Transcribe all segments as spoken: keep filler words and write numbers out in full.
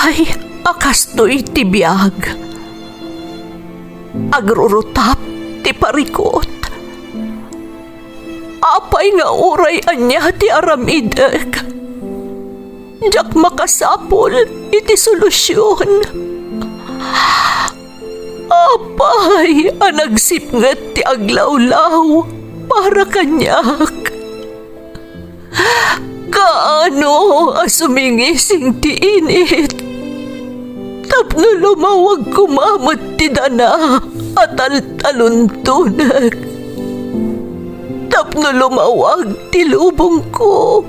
Ay, a kastoy ti biag. Agrurutap ti parikut. Apay nga uray ania ti aramidek, diak makasapul iti solusion. Apay a nagsipnget ti aglawlaw para kaniak? Kaano a sumingising ti init tapno lumawag koma met ti dana a taltaluntonek, tapno lumawag ti lubongko?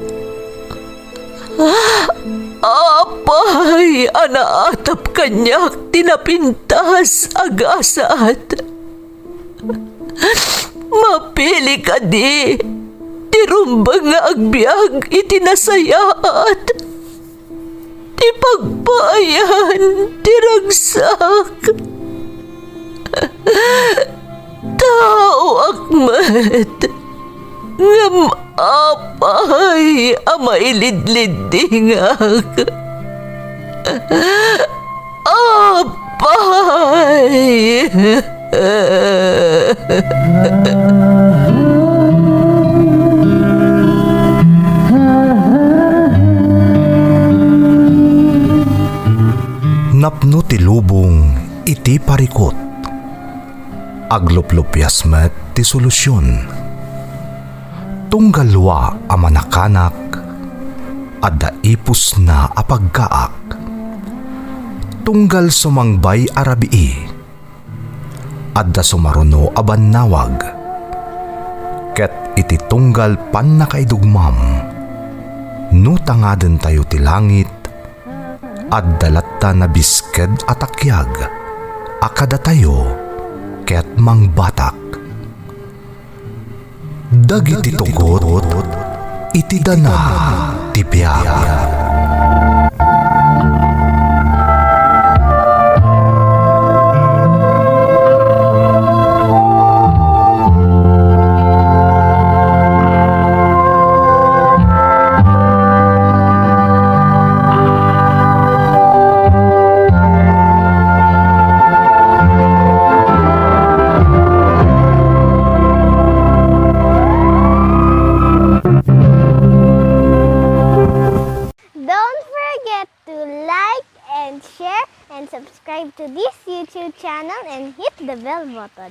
Apay a naatap kaniak ti napintas a gasat? Mapili kadi ti rumbeng nga agbiag iti nasayaat, ti pagpaayan ti ragsak? Taoak met, ngem apay a mailidliddingak? Apay! Napno ti lubong iti parikut. Agluplupias met ti solusion. Tunggal dua a manakanak, adda ipusna a pagkaak. Tunggal sumangbay a rabii, adda sumaruno a bannawag. Ket iti tunggal pannakaidugmam, no tangadentayo ti langit, adda latta nabisked a takiag a kadatayo ket mangbatak. Dagiti tugot iti dana ti biag. Don't forget to like and share and subscribe to this YouTube channel and hit the bell button.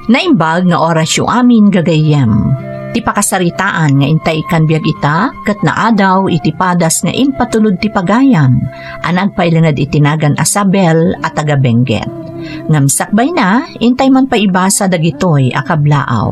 Naimbag nga orasyo amin, gagayyem. Ti pakasaritaan nga intay ikkan biag ita ket naadaw iti padas nga impatulod ti pagayam a nagpailinged iti nagan a Sabel a taga Benguet. Ngem sakbayna, intay man pay ibasa dagitoy a kablaaw.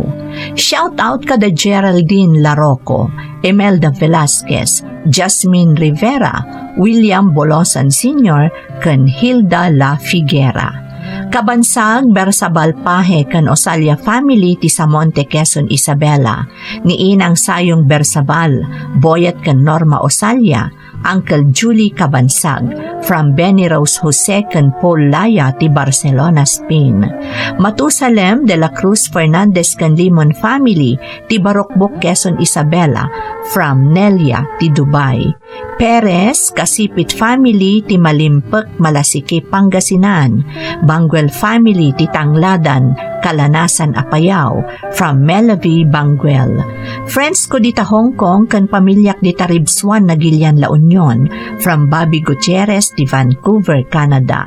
Shout out kada Geraldine Larocco, Imelda Velasquez, Jasmine Rivera, William Bolosan Senior, ken Hilda La Figuera. Kabansag, Bersabal Pahe ken Osalia family ti Samonte, Quezon, Isabela. Ni Inang Sayong Bersabal, Boyet ken Norma Osalia, Uncle Julie Kabansag, from Benny Rose Jose ken Paul Laya ti Barcelona, Spain. Matusalem, De La Cruz Fernandez ken Limon family ti Barokbok, Quezon, Isabela, from Nelia ti Dubai. Perez, Kasipit family ti Malimpek, Malasiqui, Pangasinan. Banguel family ti Tangladan, Kalanasan, Apayao, from Melavi Banguel. Friends ko dita Hong Kong ken pamiliak dita Ribsuan, Nagilian, La Union, from Bobby Gutierrez ti Vancouver, Canada.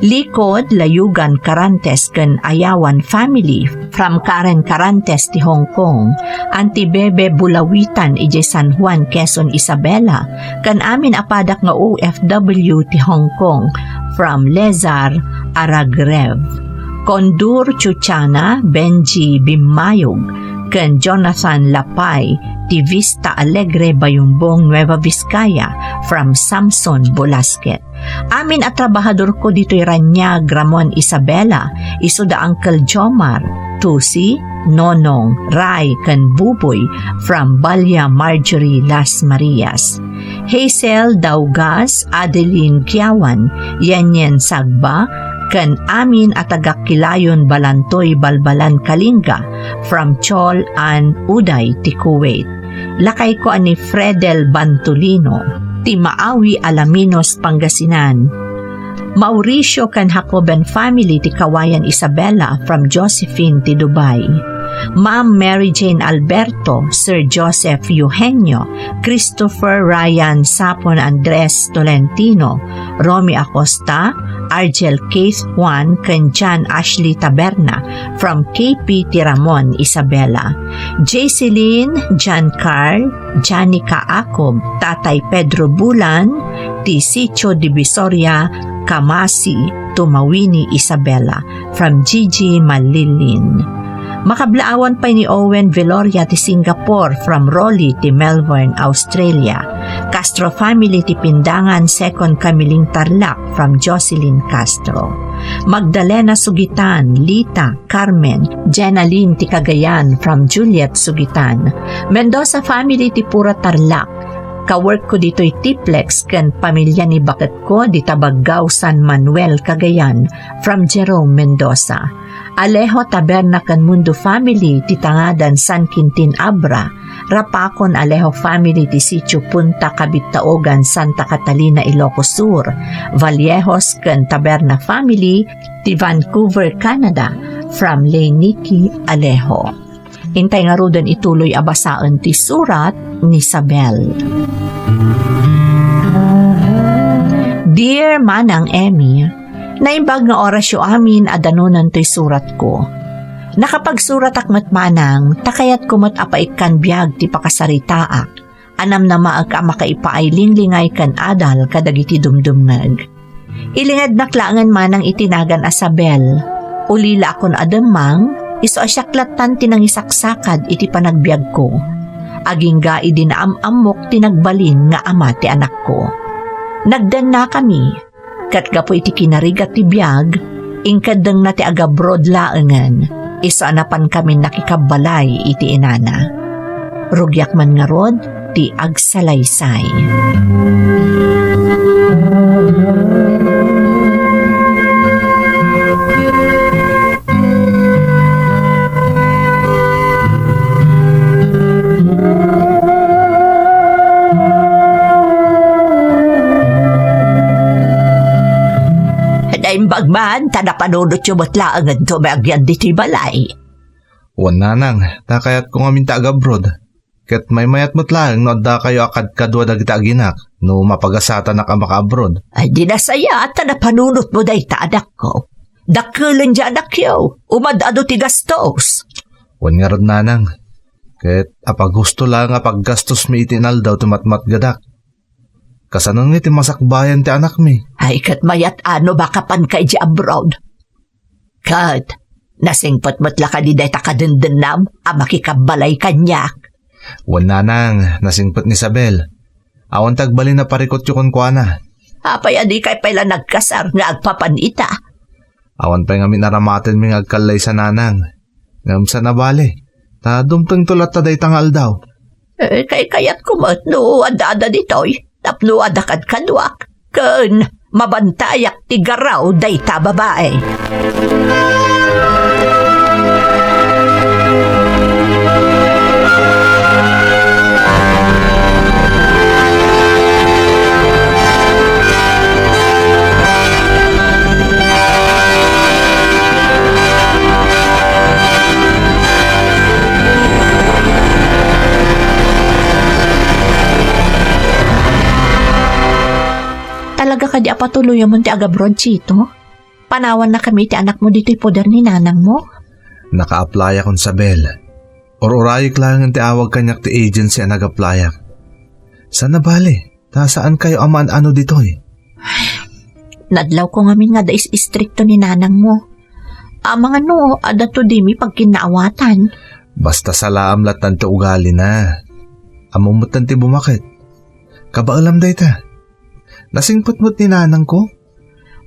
Likod, Layugan, Carantes ken Ayawan family, from Karen Carantes ti Hong Kong, Auntie Bebe Bulawitan idiay San Juan, Quezon, Isabela, ken amin a padak nga O F W ti Hong Kong, from Lezar Aragrev. Kondur Chuchana, Benji Bimayog, ken Jonathan Lapay ti Vista Alegre, Bayumbong, Nueva Vizcaya, from Samson Bulasquet. Amin a trabahadorko ditoy Raniag, Ramon, Isabela, isu da Uncle Jomar, Tusi, Nonong, Ray, ken Buboy, from Balia, Marjorie, Las Marias. Hazel Daugas, Adeline Kiawan, Yenyen Sagba, ken amin a taga Kilayon, Balantoy, Balbalan, Kalinga, from Chol and Uday ti Kuwait. Lakayko a ni Fredel Bantolino, ti Maawi, Alaminos, Pangasinan. Mauricio ken Jacoben family ti Kawayan, Isabela, from Josephine ti Dubai. Ma'am Mary Jane Alberto, Sir Joseph Eugenio, Christopher Ryan Sapon, Andres Tolentino, Romy Acosta, Argel Keith Juan, ken John Ashley Taberna, from K P ti Ramon, Isabela. Jayceline, John Carl, Janica Acob, Tatay Pedro Bulan, ti Sitio Divisoria, Kamasi, Tumawini, Isabela, from Gigi Malilin. Makablaawan pay ni Owen Veloria ti Singapore, from Rolly ti Melbourne, Australia. Castro family ti Pindangan, Second Kamiling, Tarlac, from Jocelyn Castro. Magdalena Sugitan, Lita, Carmen, Jenalyn ti Cagayan, from Juliet Sugitan. Mendoza family ti Pura, Tarlac. Kaworkko ditoy Tiplex ken pamilya ni baketko dita Baggao, San Manuel, Cagayan, from Jerome Mendoza. Alejo Taberna ken Mundo family ti Tangadan, San Quintin, Abra. Rapacon Alejo family ti Sitio Punta, Cabitaogan, Santa Catalina, Ilocos Sur. Vallejos ken Taberna family ti Vancouver, Canada, from Lay Nikki Alejo. Intay ngaruden ituloy a basaen ti surat ni Isabel. Dear Manang Emmy, naimbag nga orasyo amin a danunan toy suratko. Nakapagsuratak met, Manang, ta kayatko met a paikkan biag ti pakasaritaak a namnamaek a makaipaay linglingay ken adal kadagiti dumdumngeg. Ilingednak laengen, Manang, iti nagan a Isabel. Ulilaakon a demmang, isu a siak lattan ti nangisaksakad iti panagbiagko. Agingga idi naam-ammok ti nagbalin nga ama ti anakko. Nagdennakami, ket gapu iti kinarigat ti biag, inkeddengna ti agabroad laengen, isu a napankamin nakikabbalay iti inana. Rugiak man ngarud ti agsalaysay. Naimbag man, ta napanunotyo met laengen to agyan ditoy balay. Wen, Nanang, ta kayatko ngamin ta agabroad. Ket maymayat met laeng no addakayo a kadkadua dagiti aginak, no mapagasatanak a makaabroad. Ay, di nasayaat ta napanunotmo dayta, anakko. Dakkelon ti anakyo, umad-adu ti gastos. Wen ngarud, Nanang, ket apaghusto laeng a paggastosmi iti inaldaw ti matmatgedak. Kasano nga iti masakbayan ti anakmi? Ay, ket mayat a no makapanka idiay abroad. Ket, nasingpet met la kadi dayta kadendennam a makikabbalay kaniak? Wen, Nanang, nasingpet ni Isabel. Awan ti agbalin a parikutyo kenkuana. Apay a dikay pay la nagkasar nga agpapan ita? Awan pay ngamin aramatenmi nga agkallaysa, Nanang. Ngem saan a bale, ta dumtengto latta dayta nga aldaw. Eh, kaykayatko met no adda-adda ditoy, tapno adda kadkaduak, ken mabantayak ti garaw dayta babae. Talaga kadi a patuloyamon ti agabroad, Chito? Panawannakami iti anakmo ditoy poder ni nanangmo? Naka-applyak, Isabel. Ur-urayek laengen ti awag kaniak ti agency a nag-applyak. Saan a bale, ta saankayo a maan-ano ditoy? Nadlawko ngamin nga adda is-istrikto ni nanangmo. Amangan no, adda to dimi pagkinnaawatan. Basta salaam lattan ti ugalina. Ammom metten ti bumaket. Kabaelam dayta. Nasingpet met ni nanangko.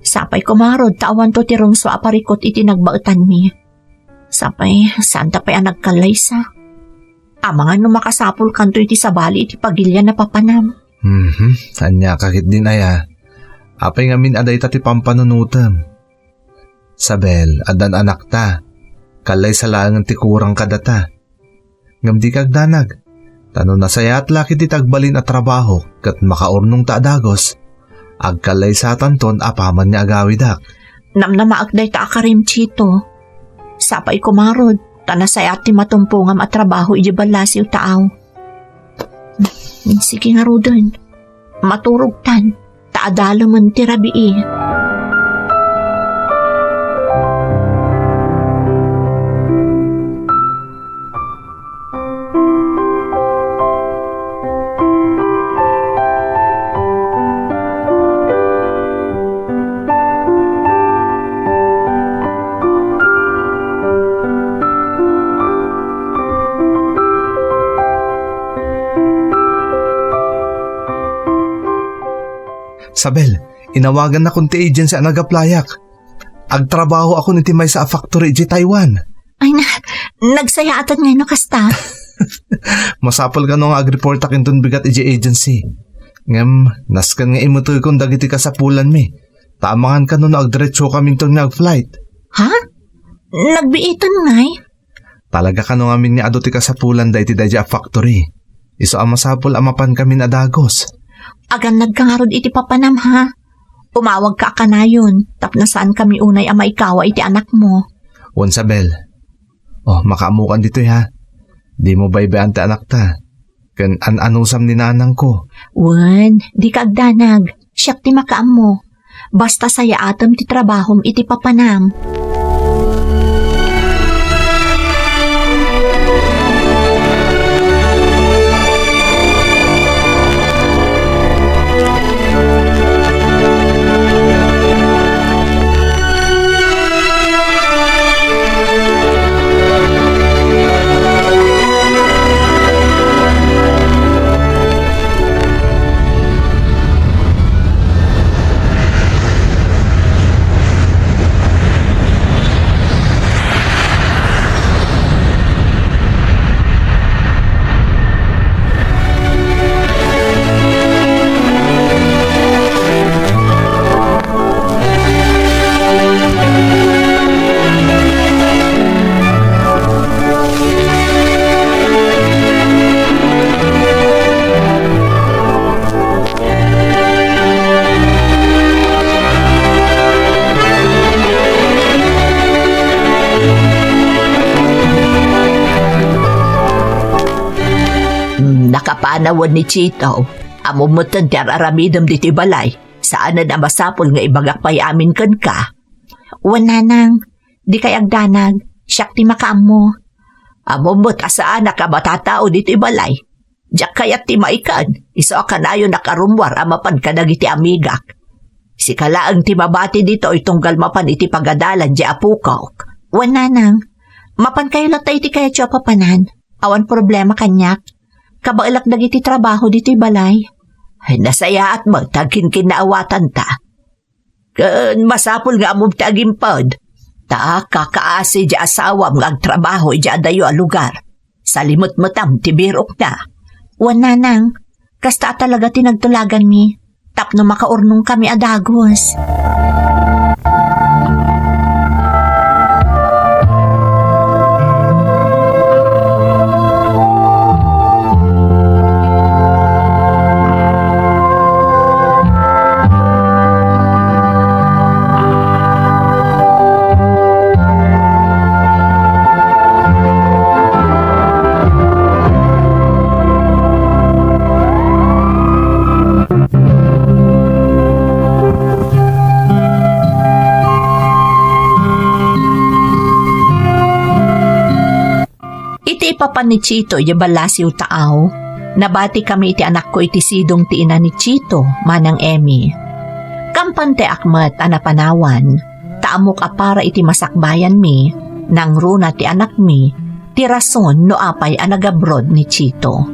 Sapay koma ngarud ta awanto ti rungsua a parikut iti nagbaetanmi. Sapay, saanta pay a nagkallaysa. Amangan no makasapulkanto iti sabali iti pagilian a papanam. Mhm, ania ka ketdin aya? Apay ngamin a dayta ti pampanunotem? Sabel, addan anakta. Kallaysa laengen ti kurang kadata. Ngem dika agdanag. Ta no nasayaat la ket ti agbalin a trabaho ket makaurnongta a dagus, agkallaysatanton apaman nga agawidak. Namnamaek dayta a karim, Chito. Sapay koma ngarud, ta nasayaat ti matumpongam a trabaho idiay ballasiw ta aw. Sige ngaruden. Maturogtan, ta adalemen ti rabii. Sabel, inawagannakon ti agency a nag-applyak. Agtrabahoakon iti maysa a factory idiay Taiwan. Ay na, nagsayaatan nga no kasta. Masapul kano nga agreportak inton bigat idiay agency. Ngem, nasken nga imutekon dagiti kasapulanmi. Ta amangan kano no agdiretsokaminton nga ag-flight. Ha? Nagbiitan ngay? Talaga kano ngamin nga adu ti kasapulan daydi daydi a factory. Isu a masapul a mapankamin a dagus. Agannadka ngarud iti papanam, ha? Umawagka a kanayon, tapno saankami unay a maikawa iti anakmo. Wen, Sabel. Oh, makaammokan ditoy, ha? Dimo baybay-an ti anakta. Ken an-anusam ni nanangko. Wen, dika agdanag. Siak ti makaammo. Basta sayaatem ti trabahom iti papanam. Hmm, nakapanawan ni Chito. Ammom metten ti ar-aramidem ditoy balay. Saanen a masapul nga ibagak pay amin kenka. Wen, nanang, dikay agdanag, siak ti makaammo. Ammom met a saanak a matatao ditoy balay. Diak kayat ti maikan, isu a kanayonak a rummuar a mapan kadagiti amigak. Sika laeng ti mabati ditoy tunggal mapan iti pagadalan diay apokok. Wen, nanang, mapankayo latta iti kayatyo a papanan. Awan problema kaniak. Kabaelak dagiti trabaho ditoy balay. Ay, nasayaat met ta agkinkinnaawatanta. Ken masapul nga ammom ti agimped. Ta kakaasi diay asawam nga agtrabaho idiay adayo a lugar. Salimetmetam ti birokna. Wen, nanang, kasta a talaga ti nagtulaganmi tapno makaurnongkami a dagus. Iti ipapan ni Chito idiay ballasiw ta aw, nabatikami iti anakko iti sidong ti ina ni Chito, Manang Emmy. Kampanteak met a napanawan, ta ammok a para iti masakbayanmi, nangruna ti anakmi, ti rason no apay a nag-abroad ni Chito.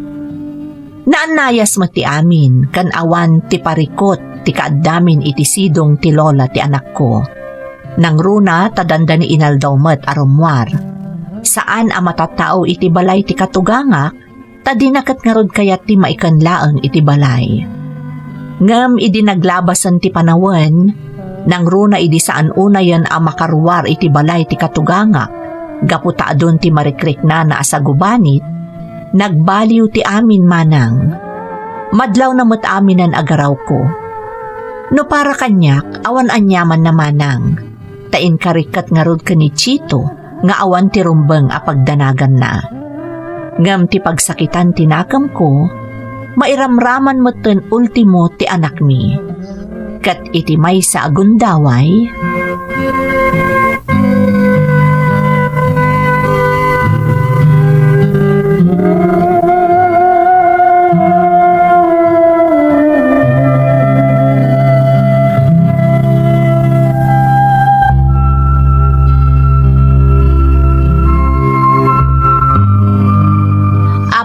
Naannayas met ti amin, ken awan ti parikut ti kaaddamin iti sidong ti lola ti anakko. Nangruna ta dandani inaldaw met a rummuar. Saan a matatao iti balay ti katugangak, ta dina ket ngarud kayat ti maiken laeng iti balay. Ngem idi naglabasen ti panawen, Nangruna idi saan unayen a makaruar iti balay ti katugangak, gapu ta adun ti marikriknana a sagubanit, nagbaliw ti amin, manang. Madlawna met aminen a garawko. No para kaniak, awan aniamanna, manang. Ta inkarik ket ngarud ken ni Chito nga awan ti rumbeng a pagdanaganna. Ngem ti pagsakitan ti nakemko, mairamraman metten ultimo ti anakmi. Ket iti maysa a gundaway,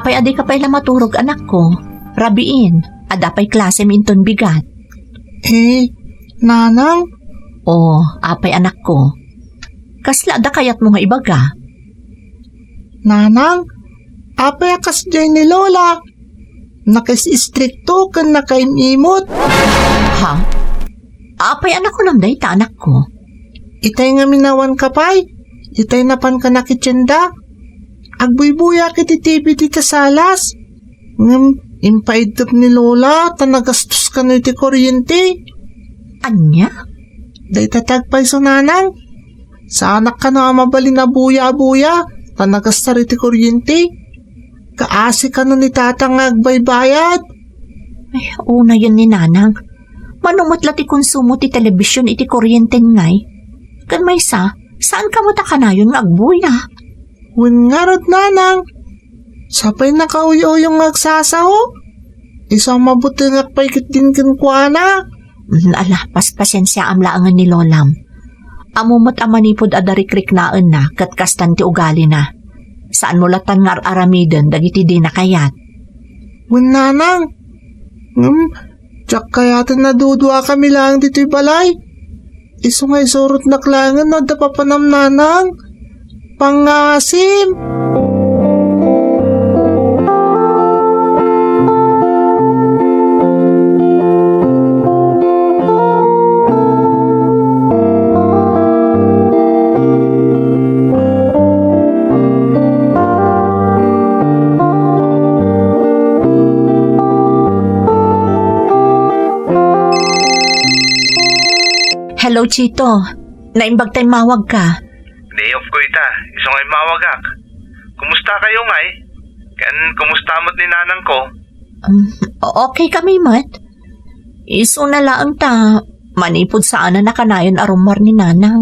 Apay a dika pay la maturog, anakko? Rabiin, adda pay klasem inton bigat. Eh, nanang? O, apay, anakko? Kasla adda kayatmo nga ibaga? Nanang, apay a kasdiay ni Lola? Nakaistrikto ken nakaim-imot. Ha? Apay a nakunam dayta, anakko? Itay ngamin awan ka pay, itay napanka nakitienda. Agbuybuyak iti T V dita salas. Ngem, impaiddep ni Lola ta nagastos kano iti kuryente. Ania? Dayta ti agpayso, nanang. Saanak kano a mabalin a buya-buya ta nagastar iti kuryente. Kaasi kano ni tata nga agbaybayad. Ay, unayen ni nanang. Mano met la ti konsumo ti telebision iti kuryenten ngay? Ken maysa, saan kamo ta kanayon nga agbuya? Wen ngarud, nanang. Sapay nakauy-uyong nga agsasaw. Isu a mabutengak pay ketdin kenkuana. Mm, ala, paspasensiaam laengen ni lolam. Ammo met a manipud adda rikriknaenna ket kastan ti ugalina. Saanmo lattan nga ar-aramiden dagiti dina kayat. Wen, nanang. Ngem, diak kayaten a duduakami laeng ditoy balay. Isu nga isurotnak laengen no adda papanam, nanang. Pangngaasim. Hello, Chito. Naimbag ta immawagka. Day off ko ita, isu nga immawagak. Kumusta kayo ngay? Ken kumusta met ni nanangko? Um, o-, okay kami met. Isuna laeng ta, manipud saanen a kanayon a rummuar ni nanang.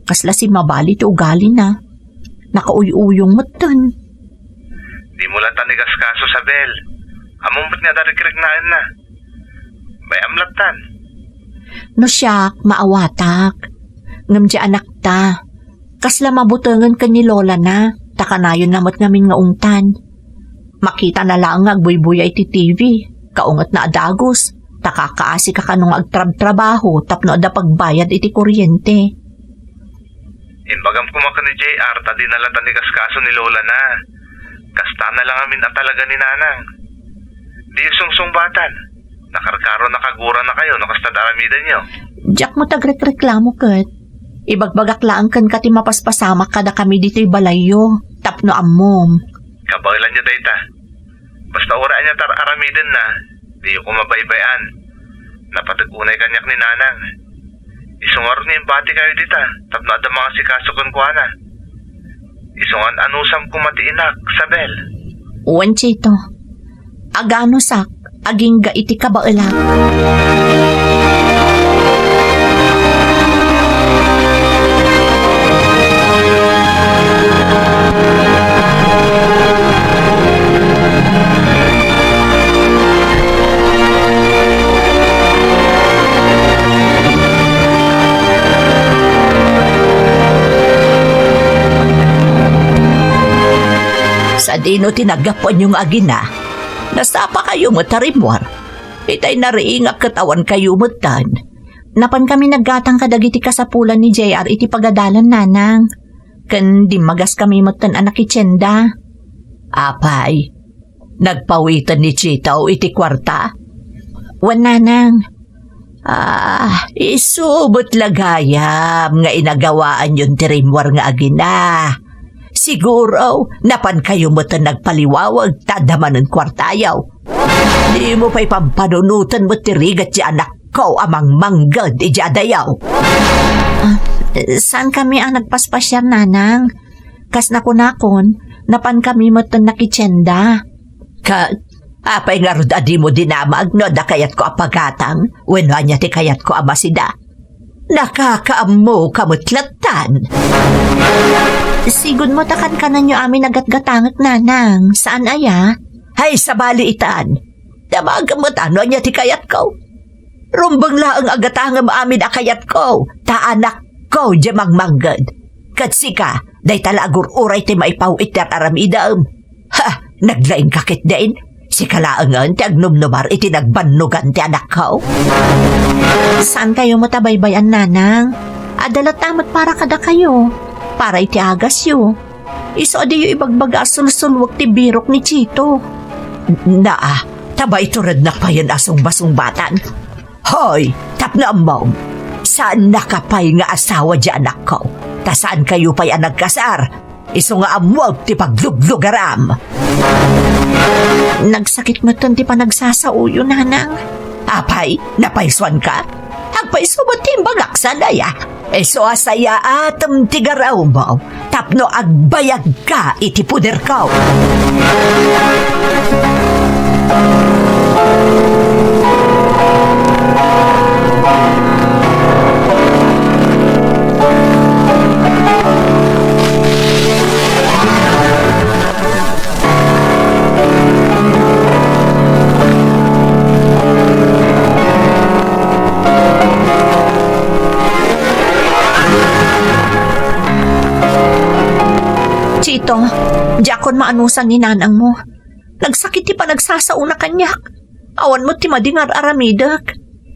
Kasla simmabali ti ugalina. Nakauy-uyong metten. Dimo lattan igaskaso, Sabel. Ammom met nga adda rikriknaenna. Bay-am lattan. No siak, maawatak. Ngem diay anakta, kasla mabutengen ken ni lolana, ta kanayonna met ngamin nga ungtan. Makitana laeng nga agbuybuya iti T V, kaungetna a dagus, ta kakaasika kano nga agtrabtrabaho tapno adda pagbayad iti kuryente. Imbagam koma ken ni J R ta dina lattan igaskaso ni lolana. Kastana la ngamin a talaga ni nanang. Diyo sungsungbatan. Nakarkaro nakagura na kayo no kasta da aramidenyo. Diak met agrekreklamo ket. Ibagbagak laeng kenka ti mapaspasamak kadakami ditoy balayyo tapno ammom. Kabaelanyo dayta. Basta uray ania ti ar-aramidenna, diyo koma baybay-an. Napateg unay kaniak ni nanang. Isu ngarud nga imbati kayo dita tapno adda mangasikaso kenkuana. Isu nga an-anusam koma ti inak, Sabel. Wen, Chito. Aganusak agingga iti kabaelak. Sadino ti naggapuanyo nga agina? Nasapakayo met a rimmuar. Itay nariingak ket awan kayo metten. Napankami naggatang kadagiti kasapulan ni J R iti pagadalan, nanang. Ken dimmagaskami metten a nakitienda. Apay, nagpawiten ni Chito iti kuarta? Wen, nanang. Ah, isu met la gayam nga inagawaanyon ti rimmuar nga agina. Siguro, napankayo met nagpaliwawag ta adda manen kuartayo. Dimo pay pampanunoten met ti rigat ti anakko a mangmangged idiay adayo. Ah, saan kami a nagpaspasiar, Nanang. Kas nakunakon, napan kami met nakitienda. Ket, apay ngarud a dimo dinamag no adda kayatko a pagatang wenno ania ti kayatko a masida? Nakakaammoka met lattan. Sigud mo ta kankananyo amin a gatgatangek, Nanang. Saan aya? Hay, sabali itan. Damagem met no ania ti kayatko. Rumbeng laeng a gatangem amin a kayatko, ta anakko diay mangmangged. Ket sika, dayta la agur-uray ti maipaw-it ti ar-aramidem. Ha, naglaingka ketdin? Sika laengen ti agnumnumar iti nagbannogan ti anakko. Saankayo met a baybay-an, Nanang. Adda latta met para kadakayo, para iti agasyo. Isu a diyo ibagbaga a sulsulwek ti birok ni Chito. Naa, ta maiturednak payen a sungbasungbatan. Hoy, tapno ammom, saannaka pay nga asawa diay anakko, ta saankayo pay a nagkasar, isu nga ammoek ti pagluglugaram. Nagsakit metten ti panagsasaoyo, Nanang. Apay, napaysuanka? Agpayso met ti imbagak, saan aya? Isu a sayaatem ti garawmo tapno agbayagka iti poderko. Chito, diakon maanusan ni nanangmo. Nagsakit ti panagsasaona kaniak. Awan met ti madi nga ar-aramidek.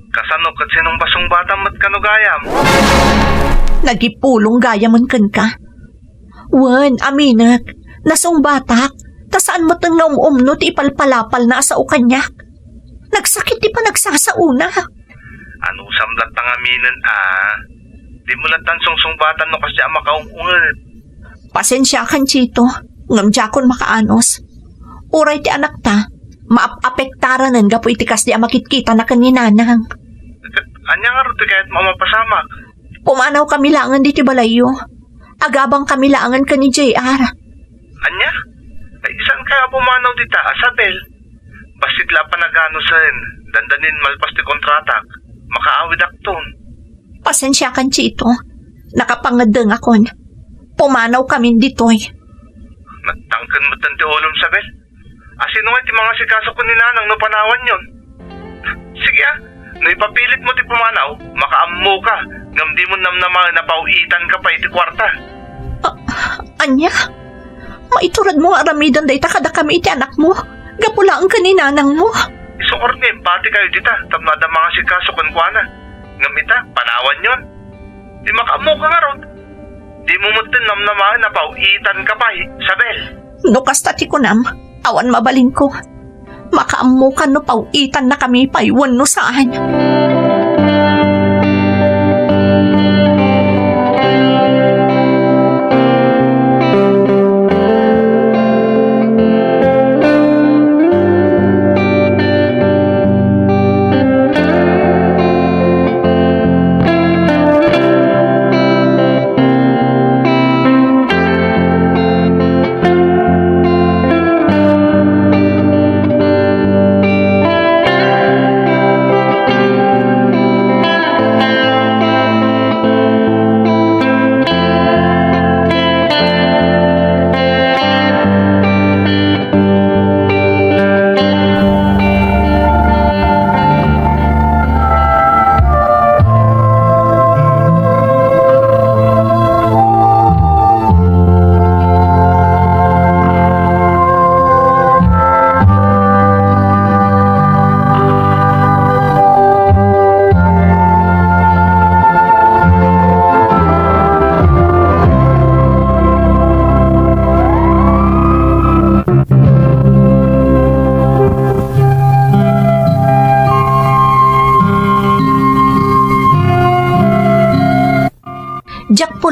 Kasano ket sinungbasungbatan met kano gayam? Nagipulong gayamen kenka. Wen, aminek, nasungbatak, ta saan met nga um-umno ti ipalpalapalna a sao kaniak. Nagsakit ti panagsasaona. Anusam latta nga aminen a? Dimo lattan sungsungbatan no kasdi a makaung-unget. Pasensiakan, Chito, ngem diakon makaanus. Uray ti anakta, maap-apektaranen gapu iti kasdi a makitkitana ken ni nanang. Ket ania ngarud ti kayatmo a mapasamak? Pumanawkami laengen ditoy balayyo. Agabangkami laengen ken ni J R. Ania? Ay, saankayo a pumanaw dita, Asabel? Bassit la a panaganusen, dandanin malpas ti kontratak. Makaawidakton. Pasensiakan, Chito. Nakapangeddengakon. Pumanawkamin ditoy. Nagtangken metten ti ulom, Sabel. A, sino ngay ti mangasikaso ken ni nanang no panawanyon? Sige, a, no ipapilitmo ti pumanaw, makaammoka, ngem dimo namnamaen a paw-itanka pay iti kuarta. A-, ania? Maituredmo nga aramiden dayta kadakami iti anakmo, gapu laeng ken ni nanangmo. Isu ngarud nga imbatikayo dita tapno adda mangasikaso kenkuana. Ngem ita, panawanyon. Di makaammoka ngarud. Dimo metten namnamaen a paw-itanka pay, Sabel. No kasta ti kunam, awan mabalinko. Makaammokan no paw-itannakami pay wenno saan.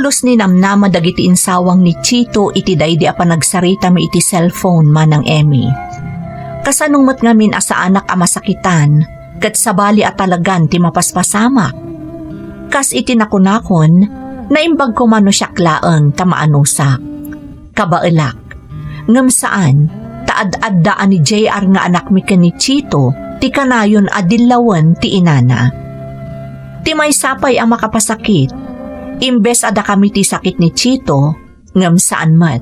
Pulos ni namnama dagiti insawang ni Chito iti daydi a panagsaritami iti cellphone, Manang Emmy. Kasano met ngamin a saanak a masakitan, ket sabali a talagan ti mapaspasamak? Kas iti nakunakon, naimbag koma no siak laeng ta maanusak. Kabaelak. Ngem saan, ta ad-adda a ni J R nga anakmi ken ni Chito ti kanayon a dillawen ti inana. Ti maysa pay a makapasakit, imbes a dakami ti sakit ni Chito, ngem saan met.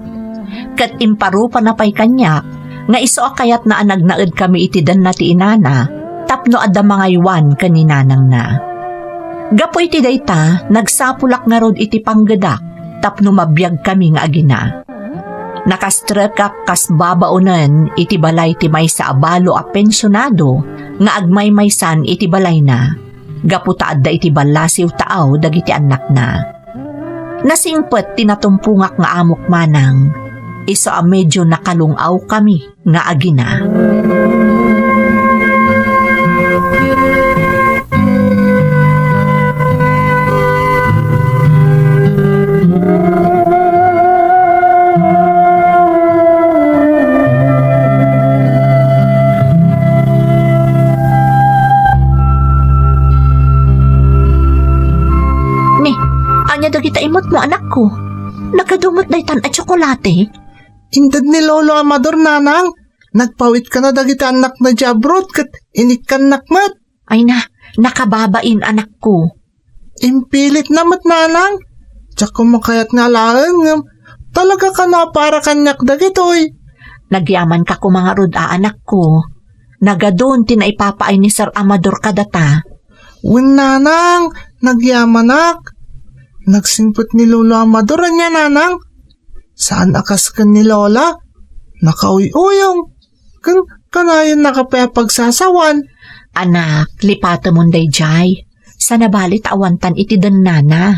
Ket imparupana pay kaniak nga isu a kayatna a nagnaedkami iti denna ti inana tapno adda mangaywan ken ni nanangna. Gapu iti dayta, nagsapulak ngarud iti panggedak tapno mabiagkami nga agina. Nakastrekak kas babaonen iti balay ti maysa a balo a pensionado nga agmaymaysan iti balayna, gapu ta adda iti ballasiw taaw dagiti annakna. Nasingpet ti natumpongak nga amok manang, isu a medio nakalung-awkami nga agina. Ni, ania dagita imutmo, anakko? Nagadu met daytan a tsokolate? Inted ni Lolo Amador, nanang. Nagpawitkana dagiti annakna idiay abroad ket inikkannak met. Ay na, nakababain, anakko. Impilitna met, nanang. Diak koma kayat nga alaen, ngem talaga kano a para kaniak dagitoy. Nagyamanka koma ngarud a, anakko. Nagadun ti naipapaay ni Sir Amador kadata. Wen, nanang, nagyamanak. Nagsingpet ni Lolo Amador, ania, nanang? Saan a kas ken ni Lola. Nakauy-uyong. Ken kanayonnaka pay a pagsasawan. Anak, lipatemon daydiay. Saan a bali ta awantan iti dennana.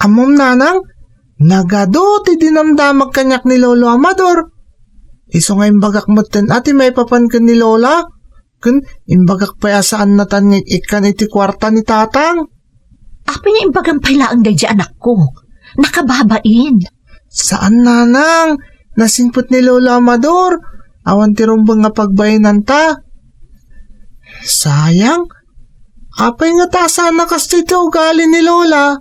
Ammom, nanang, nagadu ti dinamdamag kaniak ni Lolo Amador. Isu nga imbagak metten a ti maipapan ken ni Lola. Ken imbagak pay a saannatan nga ik-ikkan iti kuarta ni tatang. Apay nga imbagam pay laeng daydiay, anakko? Nakababain. Saan, nanang. Nasingpet ni Lolo Amador. Awan ti rumbeng nga pagbainanta. Sayang. Apay nga ta saan a kastoy ti ugali ni Lola?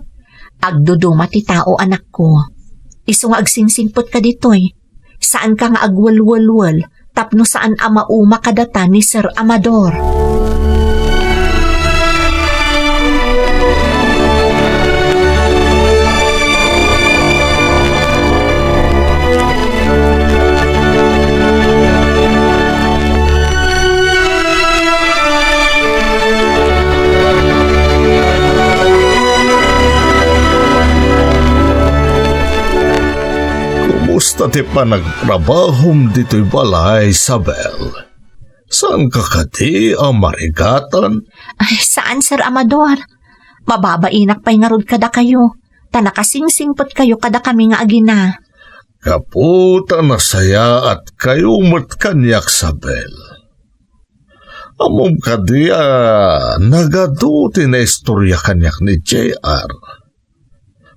Agduduma ti tao, anakko. Isu nga agsingsingpet ka ditoy. Saanka nga agwelwelwel tapno saan a mauma kadata ni Sir Amador. Kumusta ti panagtrabahom ditoy balay, Isabel? Saanka kadi a marigatan? Ay, saan, Sir Amador. Mababainak pay ngarud kadakayo, ta nakasingsingpetkayo kadakami nga agina. Gapu ta nasayaatkayo met kaniak, Isabel. Ammom kadi a nagadu ti naistorya kaniak ni J R?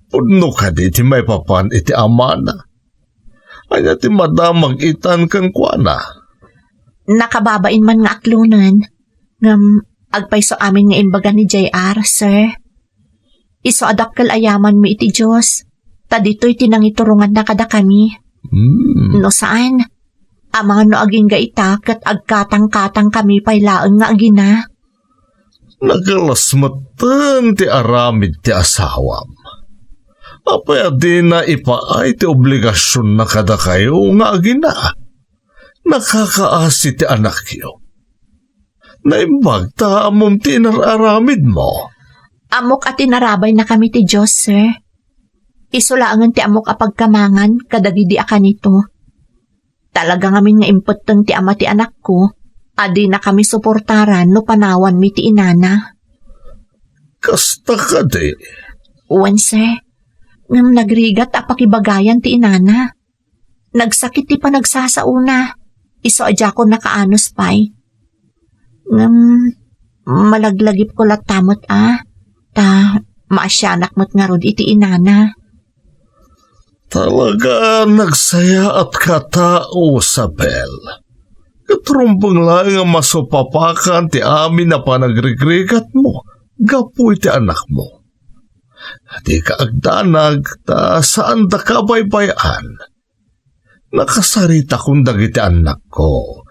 Pudno kadi ti maipapan iti amana? Ania ti madamag itan kenkuana? Nakababain man nga aklonen, ngem agpayso amin nga imbaga ni J R, sir. Isu a dakkel a yamanmi iti Dios, ta ditoy ti nangituronganna kadakami. Hmm. No saan, amangan no agingga ita ket agkatangkatangkami pay laeng nga agina. Nagalas metten ti aramid ti asawam. Apay a dina ipaay ti obligasionna kadakayo nga agina? Nakakaasi ti anakyo. Naimbag ta ammom ti inar-aramidmo. Ammok a tinarabaynakami ti Dios, sir. Isu laengen ti ammok a pagkamangan kadagidi a kanito. Talaga ngamin nga impetteng ti ama ti anakko a dinakami suportaran no panawanmi ti inana. Kasta kadi? Wen, sir. Ngem nagrigat a pakibagayan ti inana. Nagsakit ti panagsasaona. Isu a diakon nakaanus pay. Ngem, malaglagipko latta met a, ta maasianak met ngarud iti inana. Talaga, nagsayaatka a tao, Isabel. Ket rumbeng laeng a masupapakan ti amin a panagrigrigatmo gapu iti anakmo. Dika agdanag ta saandaka a baybay-an. Nakasaritakon dagiti annakko,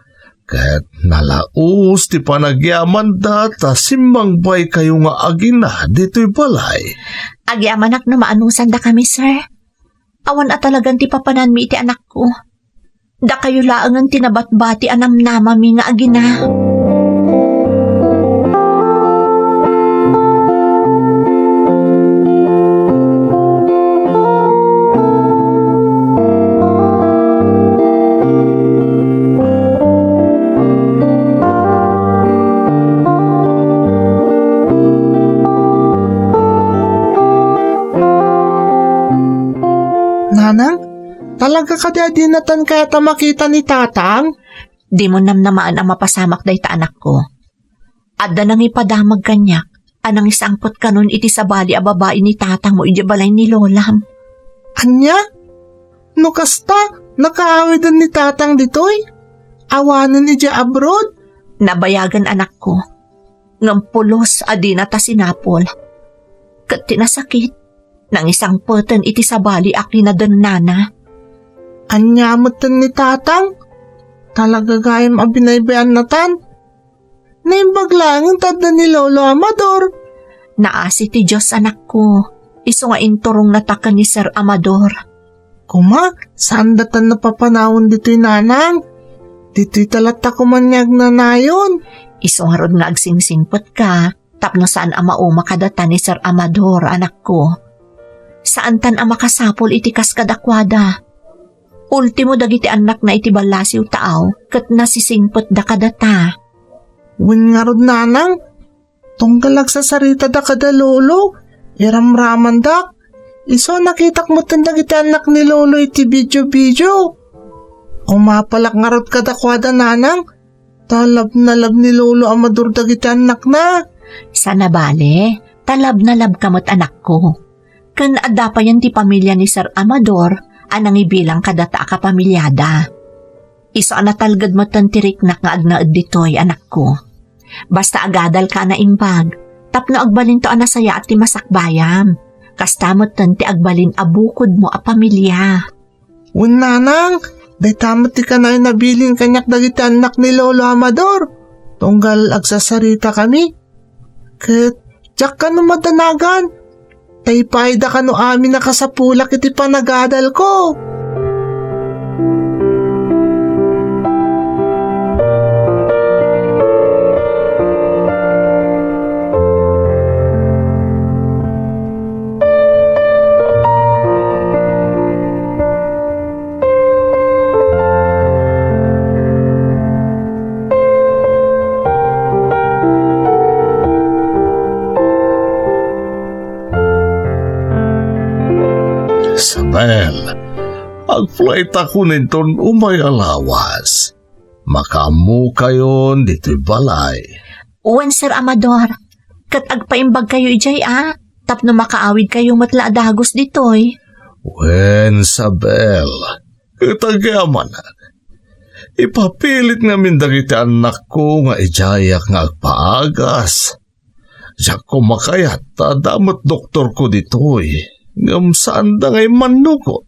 ket nalaus ti panagyamanda ta simmangbaykayo nga agina ditoy balay. Agyamanak no maanusandakami, sir. Awan a talagan ti papananmi iti anakko. Dakayo laengen ti nabatbati a namnamami nga agina. Nanang, talaga kadi a dinatan kayat a makita ni Tatang? Dimo namnamaen a mapasamak dayta, anakko. Adda nangipadamag kaniak a nangisangpet kanon iti sabali a babai ni tatangmo idiay balay ni lolam. Ania? No kasta, nakaawiden ni Tatang ditoy? Awanen idiay abroad? Nabayagen, anakko. Ngem pulos a dinata sinapol. Ket ti nasakit, nangisangpeten iti sabali a kinadennana. Ania metten ni Tatang? Talaga gayam a binaybay-annatan? Naimbag laeng ta adda ni Lolo Amador. Naasi ti Dios, anakko. Isu nga inturongnata ken ni Sir Amador. Koma, saandatan a papanawen ditoy, Nanang. Ditoy ta latta koma nga agnanayon. Isu ngarud nga agsingsingpetka tapno saan a mauma kadata ni Sir Amador, anakko. Saantan a makasapul iti kas kadakuada. Ultimo dagiti annakna iti ballasiw taaw ket nasisingpetda kadata. Wen ngarud, Nanang, tunggal agsasaritada kada Lolo, iramramandak. Isu a nakitak metten dagiti annak ni Lolo iti video-video. Umapalak ngarud kadakuada, Nanang, ta love na love ni Lolo Amador dagiti annakna. Saan a bale, ta love na love ka met, anakko. Ken adda payen ti pamilia ni Sir Amador a nangibilang kadata a kapamiliada. Isu a natalged metten ti riknak nga agnaed ditoy, anakko. Basta agadalka a naimbag, tapno agbalinto a nasayaat ti masakbayam. Kasta metten ti agbalin a bukodmo a pamilia. Wen, Nanang, dayta met ti kanayon a bilin kaniak dagiti annak ni Lolo Amador. Tunggal agsasaritakami. Ket diak kano madanagan. Ta ipaayda kano amin a kasapulak iti panagadalko. Isabel, agflightakon inton umay a lawas. Makaammokayon ditoy balay. Wen, Sir Amador, ket agpaimbagkayo idiay a, tapno makaawidkayo met la a dagus ditoy. Wen, Isabel, ket agyamanak. Ipapilit ngamin dagiti annakko nga idiayak nga agpaagas. Diak koma kayat ta adda met doktorko ditoy, ngem saanda nga immannugot.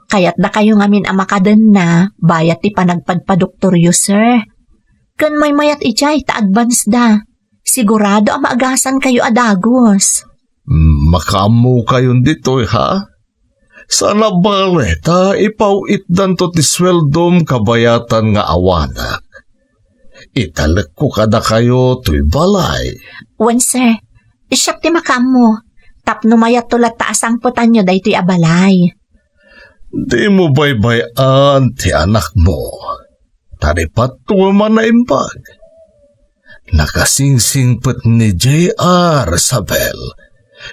Kayatdakayo ngamin a makadenna bayat ti panagpadpadoktoryo, sir. Ken maymayat idiay ta advance da. Sigurado a maagasankayo a dagus. Mm, makaammokayon ditoy, ha? Saan a bale ta ipaw-itdanto ti sueldom kabayatan nga awanak. Italekko kadakayo toy balay. Wen, sir. Siak ti makaammo. Tapno mayatto latta a sangpetanyo daytoy a balay. Dimo baybay-an ti anakmo. Ta ripatto a manaimbag. Nakasingsingpet ni J R, Isabel.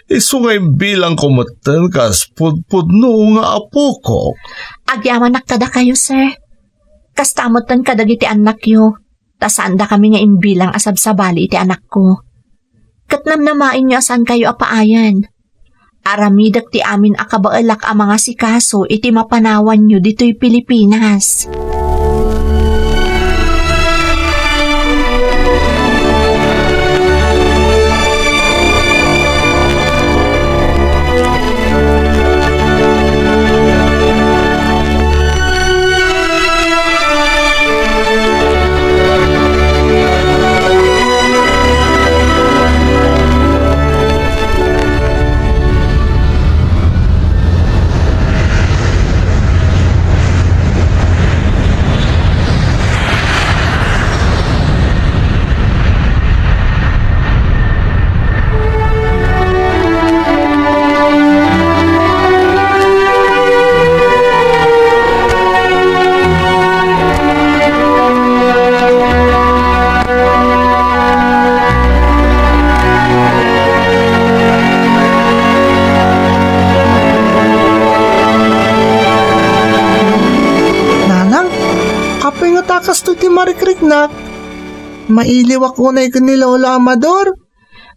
Isu nga imbilangko metten kas pudpudno nga apoko. Agyamanak kadakayo, sir. Kasta metten kadagiti annakyo, ta saandakami nga imbilang a sabsabali iti anakko. Ket namnamaenyo a saankayo a paayen. Aramidek ti amin a kabaelak a mangasikaso iti mapanawanyo ditoy Pilipinas. Nanang, apay nga ta kastoy ti marikriknak? Mailiwak unay ken ni Lolo Amador?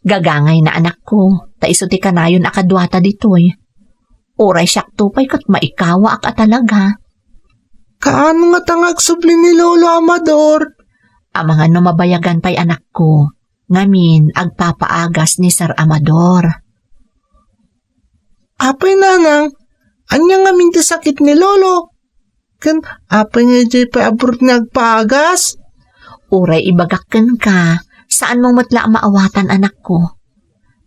Gagangayna, anakko, ta isu ti kanayon a kaduata ditoy. Uray siakto pay ket maikawaak a talaga. Kaano ngata nga agsubli ni Lolo Amador? Amangan no mabayagan pay, anakko. Ngamin, agpapaagas ni Sir Amador. Apay, nanang, ania ngamin ti sakit ni Lolo? Ken apay nga idiay pay abroad nga agpaagas? Uray ibagak kenka, saanmo met la a maawatan, anakko.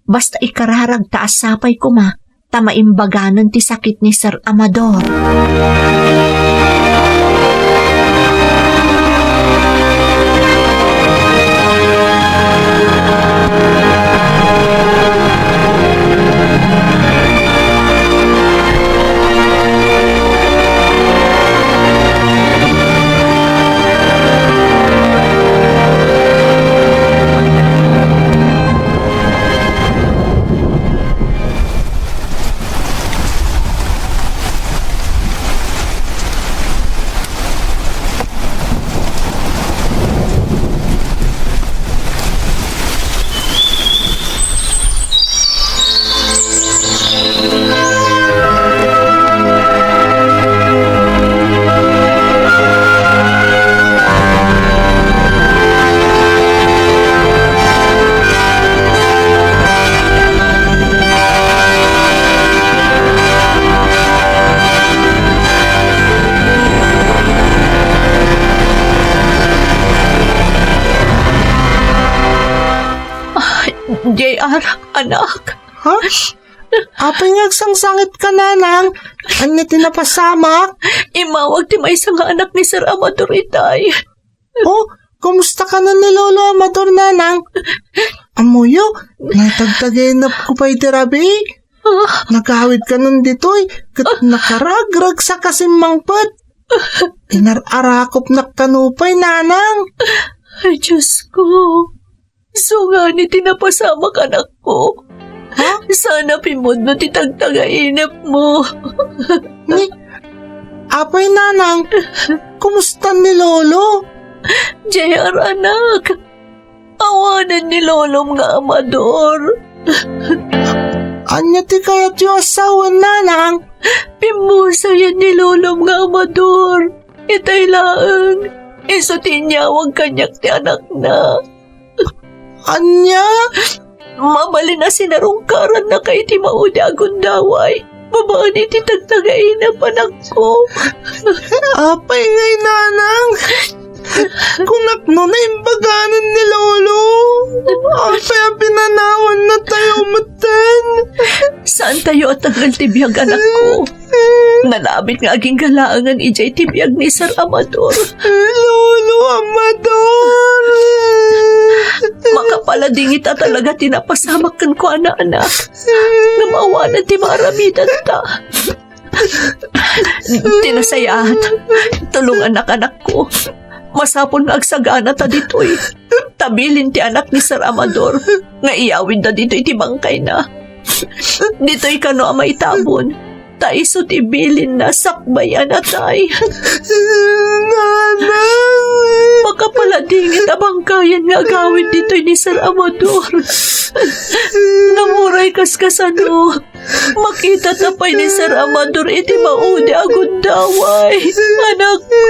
Basta ikararag ta a sapay koma ta maimbaganen ti sakit ni Sir Amador. Ay, J R, anak. Ha? Apay nga agsangsangitka, nanang? Ania ti napasamak? Immawag ti maysa nga anak ni Sir Amador itay. Oh, kumusta kanon ni Lolo Amador, nanang? Ammoyo, naitagtagainepko pay ti rabii. Ah. Nagawid kanon ditoy, ket nakaragragsak a simmangpet. Inar-arakopnak kano pay, nanang. Ay, Diyos ko. Isu ngani ti napasamak, anakko. Ha? Saan a pimmudno ti tagtagainepmo. Ni, apay, nanang, kumusta ni Lolo? J R, anak, awanen ni Lolom nga Amador. Ania ti kayatyo a sawen, nanang? Pimmusayen ni Lolom nga Amador. Itay laeng, isu ti inyawag kaniak ti anakna. Ania? Mabalin a sinarungkarannaka iti maudi a gundaway babaen iti tagtagainep, anakko. Apay ngay, nanang? Kunak no naimbaganen ni Lolo. Apay a pinanawanna tayo metten? Saantayo a tanggal ti biag, anakko. Nalabit nga agingga laengen idiay ti biag ni Sir Amador. Lolo Amador! Makapaladingit a talaga ti napasamak kenkuana, anak. Ngem awanen ti maaramidanta. Ti nasayaat, tulongannak, anakko. Masapul nga agsaganata ditoy. Ta bilin ti anak ni Sir Amador nga iyawidda ditoy ti bangkayna. Ditoy kano a maitabon, ta isu ti bilinna sakbay a natay. Nanang! Makapaladingit a bangkayen nga agawid ditoy ni Sir Amador. Ngem uray kaskasano, makitata pay ni Sir Amador iti maudi a gundaway, anakko.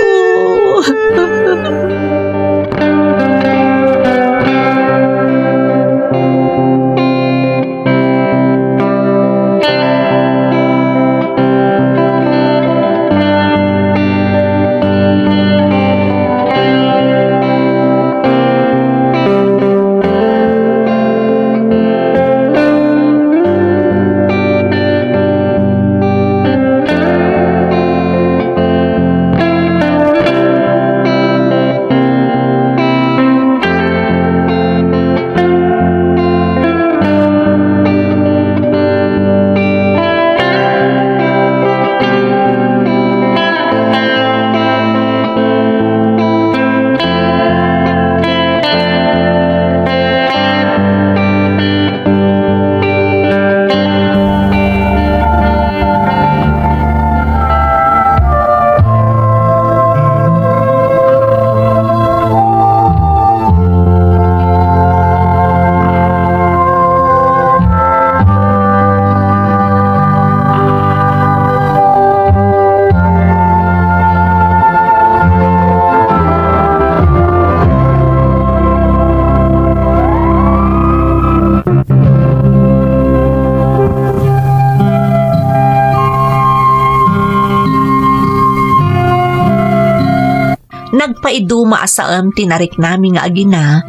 Nagpaiduma a saem ti nariknami nga agina,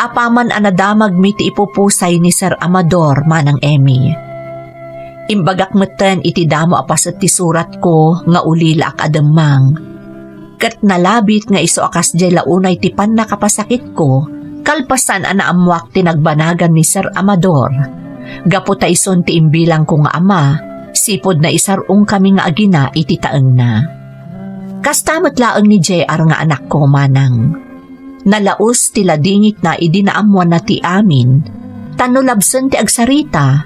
apaman a nadamagmi ti ipupusay ni Sir Amador, Manang Emmy. Imbagak metten iti damo a paset ti suratko nga ulilaak a demmang. Ket nalabit nga isu a kasdiay la unay ti pannakapasakitko, kalpasan a naammoak ti nagbanagan ni Sir Amador. Gapu ta isun ti imbilangko nga ama, sipud naisar-ongkami nga agina iti taengna. Kasta met laeng ni J R nga anakko, Manang. Nalaus ti ladingitna idi naammoanna ti amin, ta no labsen ti agsarita,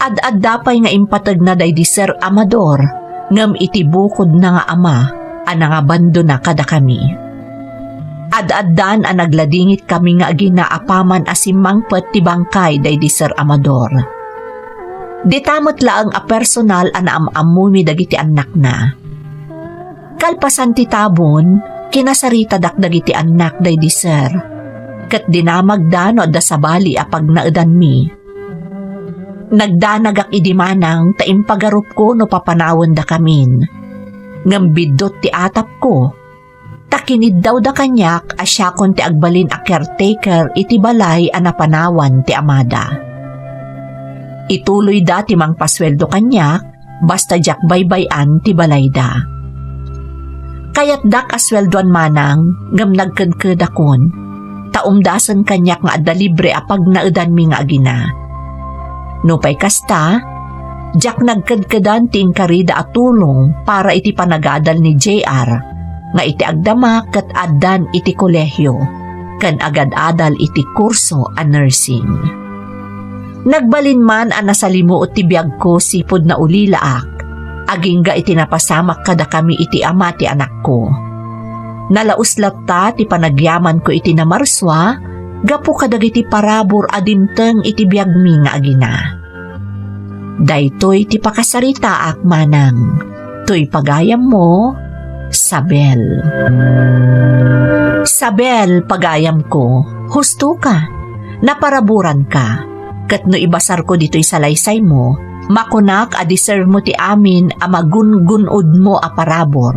ad-adda pay nga impategna daydi Sir Amador ngem iti bukodna nga ama a nangabandona kadakami. Ad-addan a nagladingitkami nga agina apaman a simmangpet ti bangkay daydi Sir Amador. Dita met laeng a personal a naam-ammomi dagiti annakna. Kalpasan ti tabon, kinasaritadak dagiti annak daydi Sir, ket dinamagda no adda sabali a pagnaedanmi. Nagdanagak idi, Manang, ta impagarupko no papanawendakamin. Ngem biddut ti atapko, ta kiniddawda kaniak a siakon ti agbalin a caretaker iti balay a napanawan ti amada. Ituloyda ti mangpasueldo kaniak, basta diak baybay-an ti balayda. Kayatdak a sueldoan, Manang, ngem nagkedkedakon, ta umdasen kaniak nga adda libre a pagnaedanmi nga agina. Nupay kasta, diak nagkedkedan ti inkarida a tulong para iti panagadal ni J R, nga iti agdama ket addan iti kolehio ken agad-adal iti kurso a nursing. Nagbalin man a nasalimuot ti biagko sipud naulilaak, agingga iti napasamak kadakami iti ama ti anakko. Nalaus latta ti panagyamanko iti namarsua gapu kadagiti parabur a dimteng iti biagmi nga agina. Daytoy ti pakasaritaak, Manang. Toy pagayammo, Sabel. Sabel, pagayamko, husto ka. Naparaburan ka. Ket no ibasarko ditoy salaysaymo, makunak a deserve mo ti amin a magungun-odmo a parabur.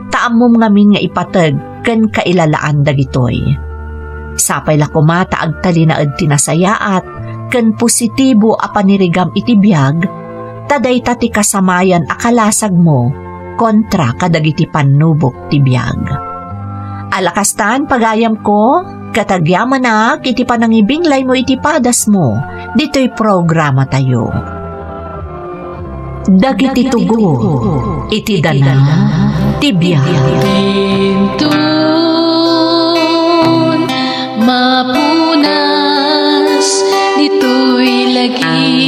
Ta ammom ngamin nga ipateg ken kailalaan dagitoy. Sapay la koma ta agtalinaed ti nasayaat ken positibo a panirigam iti biag, ta dayta ti kasamayan a kalasagmo kontra kadagiti pannubok ti biag. Alakastan, pagayamko, ket agyamanak iti panangibinglaymo iti padasmo ditoy programatayo. Dagiti tugot iti dana ti biag. Inton mapunas ditoy lagi